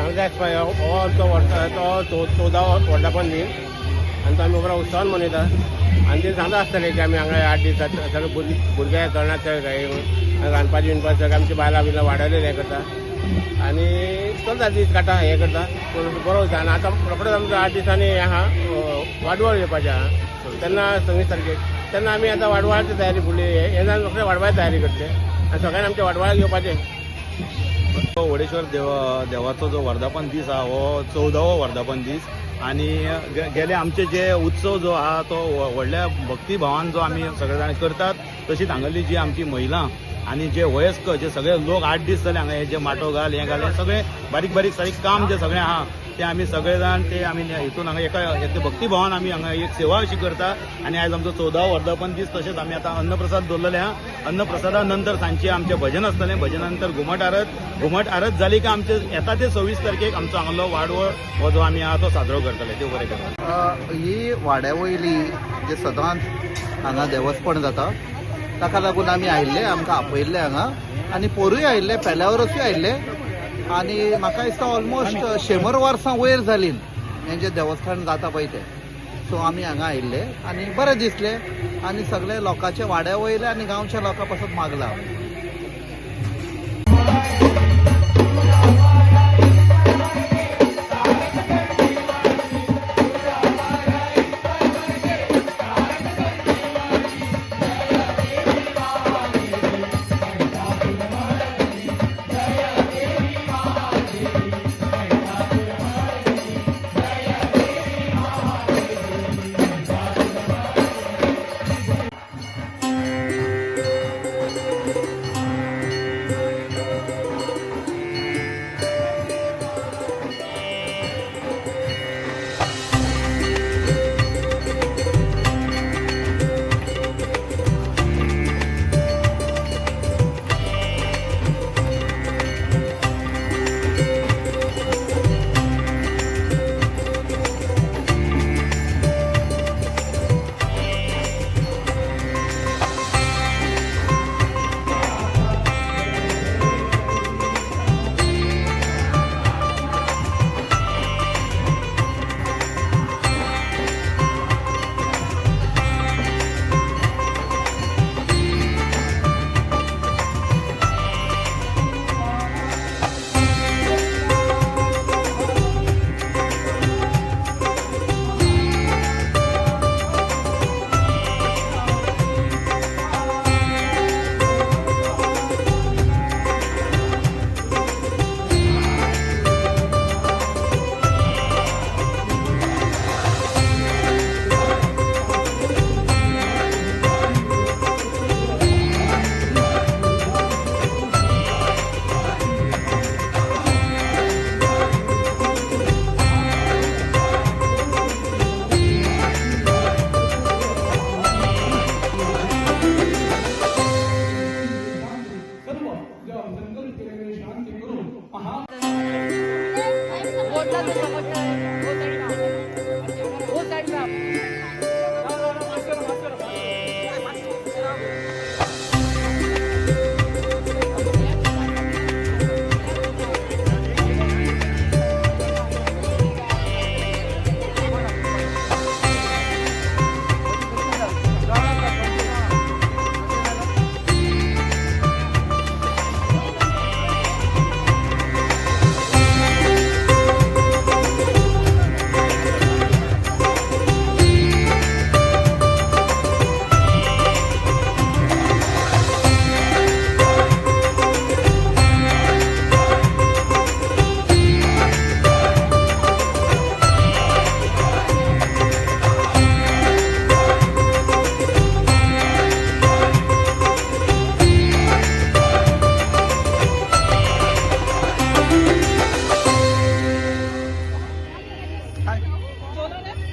हांगा हो आमचो तो 14वो वर्धापन दीन आनी तो आमी बरो उत्सवान मनयता. आनी ते सांगता आसतले की आमी हांगा 8 दीस सगळे भुरगे तरणाटे येवन रांदपाची बिनपाची सगळें आमची बायलां बियलां वाडयलें हें करता आनी चलता दीस काडटा हें करता, पूण बरो वयता. आनी आतां रोखडोच आमचो 8 दिसांनी हें आहा वाडवळ येवपाचें आहा तेन्ना 26 तारखेक, तेन्ना आमी आतां वाडवळाची तयारी फुडली हें जावन रोखडे वाडवाळाची तयारी करतले आनी सगळ्यांनी आमच्या वाडवळाक येवपाचें. वडेश्वर देवाचो जो वर्धापन दीस आहा हो 14वो वर्धापन दीस आनी गेले आमचे जे उत्सव जो आहा तो व्हडल्या भक्तिभावान जो आमी सगळे जाण करतात. तशीच हांगासरली जी आमची महिला आनी जे वयस्क जे सगळे लोक 8 दीस जाले हांगा हे जे माटो घाल हें घाल हें सगळें बारीक बारीक सारीक काम जे सगळें आहा ते आमी सगळे जाण ते आमी हितून हांगा एका भक्तिभावान आमी हांगा एक सेवा अशी करता. आनी आयज आमचो 14वो वर्धापन दीस, तशेंच आमी आतां अन्नप्रसाद दवरलेले आहा. अन्नप्रसादा नंतर सांजचे आमचें भजन आसतलें, भजना नंतर घुमट आरत, घुमट आरत जाली काय आमचे येता ते 26 तारखेक आमचो हांगलो वाडवळ हो जो आमी आहा तो साजरो करतले. देव बरें करूं. ही वाड्या वयली जे सदांच हांगा देवस्थान जाता ताका लागून आमी आयिल्ले, आमकां आपयल्ले हांगा आनी पोरूय आयिल्ले, पेल्या वरसूय आयिल्ले आनी म्हाका दिसता ऑलमोस्ट 100 वर्सां वयर जालीं हें जें देवस्थान जाता पळय तें. सो आमी हांगा आयिल्ले आनी बरें दिसलें आनी सगळे लोकांचे वाड्या वयले आनी गांवच्या लोकां पासत मागलां.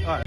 हय.